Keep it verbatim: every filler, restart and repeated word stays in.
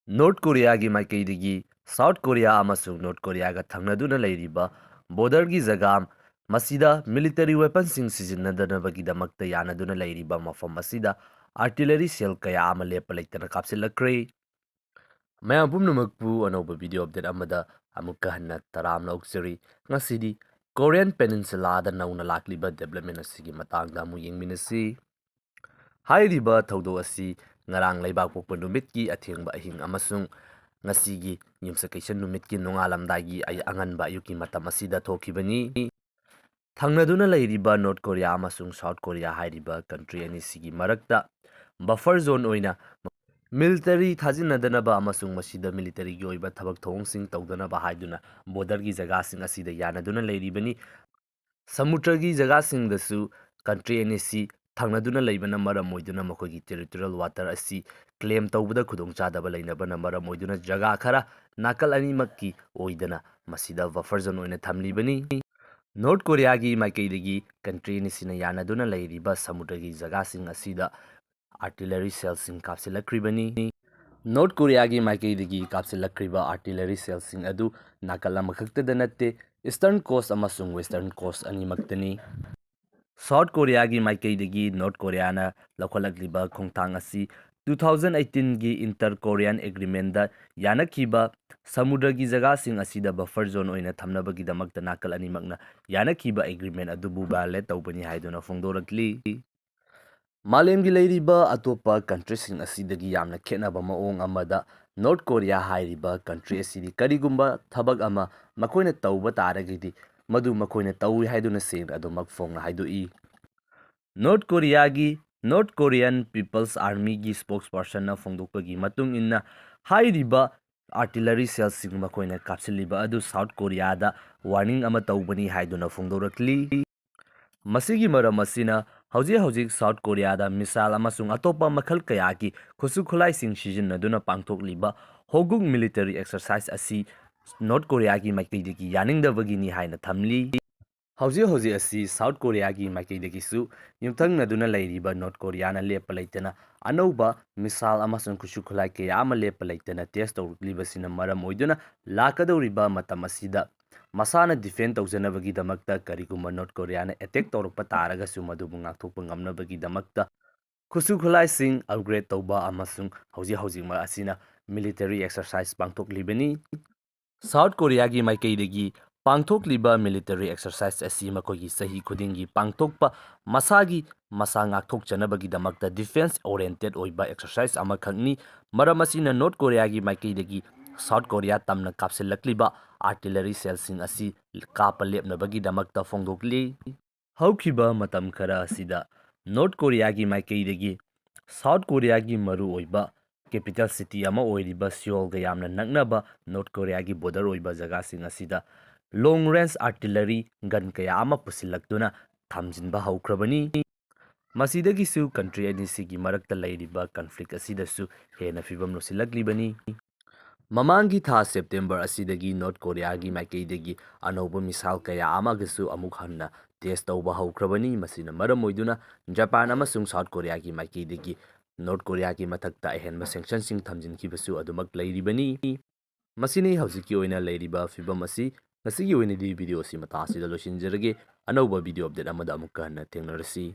North ꯀꯣꯔꯤꯌꯥꯒꯤ ꯃꯥꯏꯀꯩꯗꯒꯤ South Korea ꯑꯃꯁꯨꯡ ꯅꯣꯔꯠ ꯀꯣꯔꯤꯌꯥꯒ ꯊꯪꯅꯗꯨꯅ ꯂꯩꯔꯤꯕ ꯕꯣꯔꯗꯔꯒꯤ ꯖꯒꯥ, ꯃꯁꯤꯗ ꯃꯤꯂꯤꯇꯔꯤ ꯋꯦꯄꯟꯁꯤꯡ ꯁꯤꯖꯤꯟꯅꯗꯅꯕꯒꯤꯗꯃꯛꯇ ꯌꯥꯅꯗꯨꯅ ꯂꯩꯔꯤꯕ ꯃꯐꯝ ꯑꯁꯤꯗ ꯑꯥꯔꯇꯤꯂꯔꯤ ꯁꯦꯜ ꯀꯌꯥ ꯑꯃ ꯂꯦꯞꯄ ꯂꯩꯇꯅ ꯀꯥꯞꯁꯤꯜꯂꯛꯈ꯭ꯔꯦ꯫ ꯃꯌꯥꯝ ꯄꯨꯝꯅꯃꯛꯄꯨ ꯑꯅꯧꯕ ꯚꯤꯗꯤꯑꯣ ꯑꯞꯗꯦꯠ ꯑꯃꯗ ꯑꯃꯨꯛꯀ ꯍꯟꯅ ꯇꯔꯥꯝꯅ ꯑꯣꯛꯆꯔꯤ꯫ ꯉꯁꯤꯗꯤ ꯀꯣꯔꯤꯌꯟ ꯄꯦꯅꯤꯟꯁꯨꯂꯥꯗ ꯅꯧꯅ ꯂꯥꯛꯂꯤꯕ ꯗꯦꯕꯂꯞꯃꯦꯟ ꯑꯁꯤꯒꯤ ꯃꯇꯥꯡꯗ ꯑꯃꯨꯛ ꯌꯦꯡꯃꯤꯟꯅꯁꯤ꯫ ꯍꯥꯏꯔꯤꯕ ꯊꯧꯗꯣꯛ ꯑꯁꯤ ꯉꯔꯥꯡ ꯂꯩꯕꯥꯛꯄꯣꯛꯄ ꯅꯨꯃꯤꯠꯀꯤ ꯑꯊꯦꯡꯕ ꯑꯍꯤꯡ ꯑꯃꯁꯨꯡ ꯉꯁꯤꯒꯤ ꯌꯨꯝꯁꯀꯩꯁ ꯅꯨꯃꯤꯠꯀꯤ ꯅꯣꯡꯉꯥꯜꯂꯝꯗꯥꯏꯒꯤ ꯑꯌ-, ꯑꯉꯟꯕ ꯑꯌꯨꯛꯀꯤ ꯃꯇꯝ ꯑꯁꯤꯗ ꯊꯣꯛꯈꯤꯕꯅꯤ꯫ ꯊꯪꯅꯗꯨꯅ ꯂꯩꯔꯤꯕ ꯅꯣꯔꯠ ꯀꯣꯔꯤꯌꯥ ꯑꯃꯁꯨꯡ ꯁꯥꯎꯠ ꯀꯣꯔꯤꯌꯥ ꯍꯥꯏꯔꯤꯕ ꯀꯟꯇ꯭ꯔꯤ ꯑꯅꯤꯁꯤꯒꯤ ꯃꯔꯛꯇ ꯕꯐꯔ ꯖꯣꯟ ꯑꯣꯏꯅ ꯃꯤꯂꯤꯇꯔꯤ ꯊꯥꯖꯤꯟꯅꯗꯅꯕ ꯑꯃꯁꯨꯡ ꯃꯁꯤꯗ ꯃꯤꯂꯤꯇꯔꯤꯒꯤ ꯑꯣꯏꯕ ꯊꯕꯛ ꯊꯧꯑꯣꯡꯁꯤꯡ ꯇꯧꯗꯅꯕ ꯍꯥꯏꯗꯨꯅ ꯕꯣꯔꯗꯔꯒꯤ ꯖꯒꯥꯁꯤꯡ ꯑꯁꯤꯗ ꯌꯥꯅꯗꯨꯅ ꯂꯩꯔꯤꯕꯅꯤ꯫ ꯁꯃꯨꯗ꯭ꯔꯒꯤ ꯖꯒꯥꯁꯤꯡꯗꯁꯨ ꯀꯟꯇ꯭ꯔꯤ ꯑꯅꯤꯁꯤ ꯊꯪꯅꯗꯨꯅ ꯂꯩꯕꯅ ꯃꯔꯝ ꯑꯣꯏꯗꯨꯅ ꯃꯈꯣꯏꯒꯤ ꯇꯦꯔꯤꯇꯣꯔꯤꯌꯦꯜ ꯋꯥꯇꯔ ꯑꯁꯤ ꯀ꯭ꯂꯦꯝ ꯇꯧꯕꯗ ꯈꯨꯗꯣꯡꯆꯥꯗꯕ ꯂꯩꯅꯕꯅ ꯃꯔꯝ ꯑꯣꯏꯗꯨꯅ ꯖꯒꯥ ꯈꯔ ꯅꯥꯀꯜ ꯑꯅꯤꯃꯛꯀꯤ ꯑꯣꯏꯗꯅ ꯃꯁꯤꯗ ꯕꯐꯔ ꯖꯣꯟ ꯑꯣꯏꯅ ꯊꯝꯂꯤꯕꯅꯤ꯫ ꯅꯣꯔꯠ ꯀꯣꯔꯤꯌꯥꯒꯤ ꯃꯥꯏꯀꯩꯗꯒꯤ ꯀꯟꯇ꯭ꯔꯤ ꯑꯅꯤꯁꯤꯅ ꯌꯥꯅꯗꯨꯅ ꯂꯩꯔꯤꯕ ꯁꯃꯨꯗ꯭ꯔꯒꯤ ꯖꯒꯥꯁꯤꯡ ꯑꯁꯤꯗ ꯑꯥꯔꯇꯤꯂꯔꯤ ꯁꯦꯜꯁꯤꯡ ꯀꯥꯞꯁꯤꯜꯂꯛꯈ꯭ꯔꯤꯕꯅꯤ꯫ ꯅꯣꯔꯠ ꯀꯣꯔꯤꯌꯥꯒꯤ ꯃꯥꯏꯀꯩꯗꯒꯤ ꯀꯥꯞꯁꯤꯜꯂꯛꯈ꯭ꯔꯤꯕ ꯑꯥꯔꯇꯤꯂꯔꯤ ꯁꯦꯜꯁꯤꯡ ꯑꯗꯨ ꯅꯥꯀꯜ ꯑꯃꯈꯛꯇꯗ ꯅꯠꯇꯦ, ꯏꯁꯇꯔꯟ ꯀꯣꯁ ꯑꯃꯁꯨꯡ ꯋꯦꯁꯇꯔꯟ ꯀꯣꯁ ꯑꯅꯤꯃꯛꯇꯅꯤ꯫ ꯁꯥꯎꯠ ꯀꯣꯔꯤꯌꯥꯒꯤ ꯃꯥꯏꯀꯩꯗꯒꯤ ꯅꯣꯔꯠ ꯀꯣꯔꯤꯌꯥꯅ ꯂꯧꯈꯠꯂꯛꯂꯤꯕ ꯈꯣꯡꯊꯥꯡ ꯑꯁꯤ two thousand eighteen ꯒꯤ Inter Korean Agreement ꯗ ꯌꯥꯅꯈꯤꯕ ꯁꯃꯨꯗ꯭ꯔꯒꯤ ꯖꯒꯥꯁꯤꯡ ꯑꯁꯤꯗ ꯕꯐꯔ ꯖꯣꯟ ꯑꯣꯏꯅ ꯊꯝꯅꯕꯒꯤꯗꯃꯛꯇ ꯅꯥꯀꯜ ꯑꯅꯤꯃꯛꯅ ꯌꯥꯅꯈꯤꯕ ꯑꯦꯒ꯭ꯔꯤꯃꯦꯟ ꯑꯗꯨꯕꯨ ꯚꯥꯏꯑꯣꯂꯦꯠ ꯇꯧꯕꯅꯤ ꯍꯥꯏꯗꯨꯅ ꯐꯣꯡꯗꯣꯔꯛꯂꯤ꯫ ꯃꯥꯂꯦꯝꯒꯤ ꯂꯩꯔꯤꯕ ꯑꯇꯣꯞꯄ ꯀꯟꯇ꯭ꯔꯤꯁꯤꯡ ꯑꯁꯤꯗꯒꯤ ꯌꯥꯝꯅ ꯈꯦꯠꯅꯕ ꯃꯑꯣꯡ ꯑꯃꯗ ꯅꯣꯔꯠ ꯀꯣꯔꯤꯌꯥ ꯍꯥꯏꯔꯤꯕ ꯀꯟꯇ꯭ꯔꯤ ꯑꯁꯤꯗꯤ ꯀꯔꯤꯒꯨꯝꯕ ꯊꯕꯛ ꯑꯃ ꯃꯈꯣꯏꯅ ꯇꯧꯕ ꯇꯥꯔꯒꯗꯤ ꯃꯗꯨ ꯃꯈꯣꯏꯅ ꯇꯧꯏ ꯍꯥꯏꯗꯨꯅ ꯁꯦꯡꯅ ꯑꯗꯨꯃꯛ ꯐꯣꯡꯅ ꯍꯥꯏꯗꯣꯛꯏ꯫ ꯅꯣꯔꯠ ꯀꯣꯔꯤꯌꯥꯒꯤ North Korean People's Army ꯒꯤ spokesperson ꯅ ꯐꯣꯡꯗꯣꯛꯄꯒꯤ ꯃꯇꯨꯡ ꯏꯟꯅ, ꯍꯥꯏꯔꯤꯕ ꯑꯥꯔꯇꯤꯂꯔꯤ ꯁꯦꯜꯁꯤꯡ ꯃꯈꯣꯏꯅ ꯀꯥꯞꯁꯤꯜꯂꯤꯕ ꯑꯗꯨ ꯁꯥꯎꯠ ꯀꯣꯔꯤꯌꯥꯗ ꯋꯥꯔꯅꯤꯡ ꯑꯃ ꯇꯧꯕꯅꯤ ꯍꯥꯏꯗꯨꯅ ꯐꯣꯡꯗꯣꯔꯛꯂꯤ꯫ ꯃꯁꯤꯒꯤ ꯃꯔꯝ ꯑꯁꯤꯅ ꯍꯧꯖꯤꯛ ꯍꯧꯖꯤꯛ ꯁꯥꯎꯠ ꯀꯣꯔꯤꯌꯥꯗ ꯃꯤꯁꯥꯏꯜ ꯑꯃꯁꯨꯡ ꯑꯇꯣꯞꯄ ꯃꯈꯜ ꯀꯌꯥꯒꯤ ꯈꯨꯠꯁꯨ ꯈꯨꯠꯂꯥꯏꯁꯤꯡ ꯁꯤꯖꯤꯟꯅꯗꯨꯅ ꯄꯥꯡꯊꯣꯛꯂꯤꯕ ꯍꯣꯒꯨꯛ ꯃꯤꯂꯤꯇꯔꯤ ꯑꯦꯛꯁꯔꯁꯥꯏꯖ ꯑꯁꯤ ꯅꯣꯔꯠ ꯀꯣꯔꯤꯌꯥꯒꯤ ꯃꯥꯏꯀꯩꯗꯒꯤ ꯌꯥꯅꯤꯡꯗꯕꯒꯤꯅꯤ ꯍꯥꯏꯅ ꯊꯝꯂꯤ꯫ ꯍꯧꯖꯤꯛ ꯍꯧꯖꯤꯛ ꯑꯁꯤ ꯁꯥꯎꯠ ꯀꯣꯔꯤꯌꯥꯒꯤ ꯃꯥꯏꯀꯩꯗꯒꯤꯁꯨ ꯌꯨꯝꯊꯪꯅꯗꯨꯅ ꯂꯩꯔꯤꯕ ꯅꯣꯔꯠ ꯀꯣꯔꯤꯌꯥꯅ ꯂꯦꯞꯄ ꯂꯩꯇꯅ ꯑꯅꯧꯕ ꯃꯤꯁꯥꯏꯜ ꯑꯃꯁꯨꯡ ꯈꯨꯠꯁꯨ ꯈꯨꯠꯂꯥꯏ ꯀꯌꯥ ꯑꯃ ꯂꯦꯞꯄ ꯂꯩꯇꯅ ꯇꯦꯁ ꯇꯧꯔꯛꯂꯤꯕꯁꯤꯅ ꯃꯔꯝ ꯑꯣꯏꯗꯨꯅ ꯂꯥꯛꯀꯗꯧꯔꯤꯕ ꯃꯇꯝ ꯑꯁꯤꯗ ꯃꯁꯥꯅ ꯗꯤꯐꯦꯟ ꯇꯧꯖꯅꯕꯒꯤꯗꯃꯛꯇ ꯀꯔꯤꯒꯨꯝꯕ ꯅꯣꯔꯠ ꯀꯣꯔꯤꯌꯥꯅ ꯑꯦꯇꯦꯛ ꯇꯧꯔꯛꯄ ꯇꯥꯔꯒꯁꯨ ꯃꯗꯨꯕꯨ ꯉꯥꯛꯊꯣꯛꯄ ꯉꯝꯅꯕꯒꯤꯗꯃꯛꯇ ꯈꯨꯠꯁꯨ ꯈꯨꯠꯂꯥꯏꯁꯤꯡ ꯑꯞꯒ꯭ꯔꯦꯗ ꯇꯧꯕ ꯑꯃꯁꯨꯡ ꯍꯧꯖꯤꯛ ꯍꯧꯖꯤꯛꯃꯛ ꯑꯁꯤꯅ ꯃꯤꯂꯤꯇꯔꯤ ꯑꯦꯛꯁꯔꯁꯥꯏꯁ ꯄꯥꯡꯊꯣꯛꯂꯤꯕꯅꯤ꯫ ꯁꯥꯎꯠ ꯀꯣꯔꯤꯌꯥꯒꯤ ꯃꯥꯏꯀꯩꯗꯒꯤ ꯄꯥꯡꯊꯣꯛꯂꯤꯕ ꯃꯤꯂꯤꯇꯔꯤ ꯑꯦꯛꯁꯔꯁꯥꯏꯁ ꯑꯁꯤ ꯃꯈꯣꯏꯒꯤ ꯆꯍꯤ ꯈꯨꯗꯤꯡꯒꯤ ꯄꯥꯡꯊꯣꯛꯄ ꯃꯁꯥꯒꯤ ꯃꯁꯥ ꯉꯥꯛꯊꯣꯛꯆꯅꯕꯒꯤꯗꯃꯛꯇ ꯗꯤꯐꯦꯟꯁ ꯑꯣꯔꯤꯌꯦꯟꯇꯦꯗ ꯑꯣꯏꯕ ꯑꯦꯛꯁꯔꯁꯥꯏꯁ ꯑꯃꯈꯛꯅꯤ꯫ ꯃꯔꯝ ꯑꯁꯤꯅ ꯅꯣꯔꯠ ꯀꯣꯔꯤꯌꯥꯒꯤ ꯃꯥꯏꯀꯩꯗꯒꯤ ꯁꯥꯎꯠ ꯀꯣꯔꯤꯌꯥ ꯇꯝꯅ ꯀꯥꯞꯁꯤꯜꯂꯛꯂꯤꯕ ꯑꯥꯔꯇꯤꯂꯔꯤ ꯁꯦꯜꯁꯤꯡ ꯑꯁꯤ ꯀꯥꯞꯄ ꯂꯦꯞꯅꯕꯒꯤꯗꯃꯛꯇ ꯐꯣꯡꯗꯣꯛꯂꯤ꯫ ꯍꯧꯈꯤꯕ ꯃꯇꯝ ꯈꯔ ꯑꯁꯤꯗ ꯅꯣꯔꯠ ꯀꯣꯔꯤꯌꯥꯒꯤ ꯃꯥꯏꯀꯩꯗꯒꯤ ꯁꯥꯎꯠ ꯀꯣꯔꯤꯌꯥꯒꯤ ꯃꯔꯨꯑꯣꯏꯕ ꯀꯦꯄꯤꯇꯦꯜ ꯁꯤꯇꯤ ꯑꯃ ꯑꯣꯏꯔꯤꯕ ꯁꯤꯑꯣꯜꯒ ꯌꯥꯝꯅ ꯅꯛꯅꯕ ꯅꯣꯔꯠ ꯀꯣꯔꯤꯌꯥꯒꯤ ꯕꯣꯔꯗꯔ ꯑꯣꯏꯕ ꯖꯒꯥꯁꯤꯡ ꯑꯁꯤꯗ ꯂꯣꯡ ꯔꯦꯟꯖ ꯑꯥꯔꯇꯤꯂꯔꯤ ꯒꯟ ꯀꯌꯥ ꯑꯃ ꯄꯨꯁꯤꯜꯂꯛꯇꯨꯅ ꯊꯝꯖꯤꯟꯕ ꯍꯧꯈ꯭ꯔꯕꯅꯤ꯫ ꯃꯁꯤꯗꯒꯤꯁꯨ ꯀꯟꯇ꯭ꯔꯤ ꯑꯅꯤꯁꯤꯒꯤ ꯃꯔꯛꯇ ꯂꯩꯔꯤꯕ ꯀꯟꯐ꯭ꯂꯤꯛ ꯑꯁꯤꯗꯁꯨ ꯍꯦꯟꯅ ꯐꯤꯕꯝ ꯂꯨꯁꯤꯜꯂꯛꯂꯤꯕꯅꯤ꯫ ꯃꯃꯥꯡꯒꯤ ꯊꯥ ꯁꯦꯞꯇꯦꯝꯕꯔ ꯑꯁꯤꯗꯒꯤ ꯅꯣꯔꯠ ꯀꯣꯔꯤꯌꯥꯒꯤ ꯃꯥꯏꯀꯩꯗꯒꯤ ꯑꯅꯧꯕ ꯃꯤꯁꯥꯏꯜ ꯀꯌꯥ ꯑꯃꯒꯁꯨ ꯑꯃꯨꯛ ꯍꯟꯅ ꯇꯦꯁ ꯇꯧꯕ ꯍꯧꯈ꯭ꯔꯕꯅꯤ꯫ ꯃꯁꯤꯅ ꯃꯔꯝ ꯑꯣꯏꯗꯨꯅ ꯖꯄꯥꯟ ꯑꯃꯁꯨꯡ ꯁꯥꯎꯠ ꯀꯣꯔꯤꯌꯥꯒꯤ ꯃꯥꯏꯀꯩꯗꯒꯤ ꯅꯣꯔꯠ ꯀꯣꯔꯤꯌꯥꯒꯤ ꯃꯊꯛꯇ ꯑꯍꯦꯟꯕ ꯁꯦꯡꯁꯟꯁꯤꯡ ꯊꯝꯖꯤꯟꯈꯤꯕꯁꯨ ꯑꯗꯨꯃꯛ ꯂꯩꯔꯤꯕꯅꯤ꯫ ꯃꯁꯤꯅꯤ ꯍꯧꯖꯤꯛꯀꯤ ꯑꯣꯏꯅ ꯂꯩꯔꯤꯕ ꯐꯤꯕꯝ ꯑꯁꯤ꯫ ꯉꯁꯤꯒꯤ ꯑꯣꯏꯅꯗꯤ ꯚꯤꯗꯤꯑꯣ ꯑꯁꯤ ꯃꯇꯥꯡ ꯑꯁꯤꯗ ꯂꯣꯏꯁꯤꯟꯖꯔꯒꯦ꯫ ꯑꯅꯧꯕ ꯚꯤꯗꯤꯑꯣ ꯑꯞꯗꯦꯠ ꯑꯃꯗ ꯑꯃꯨꯛꯀ ꯍꯟꯅ ꯊꯦꯡꯅꯔꯁꯤ꯫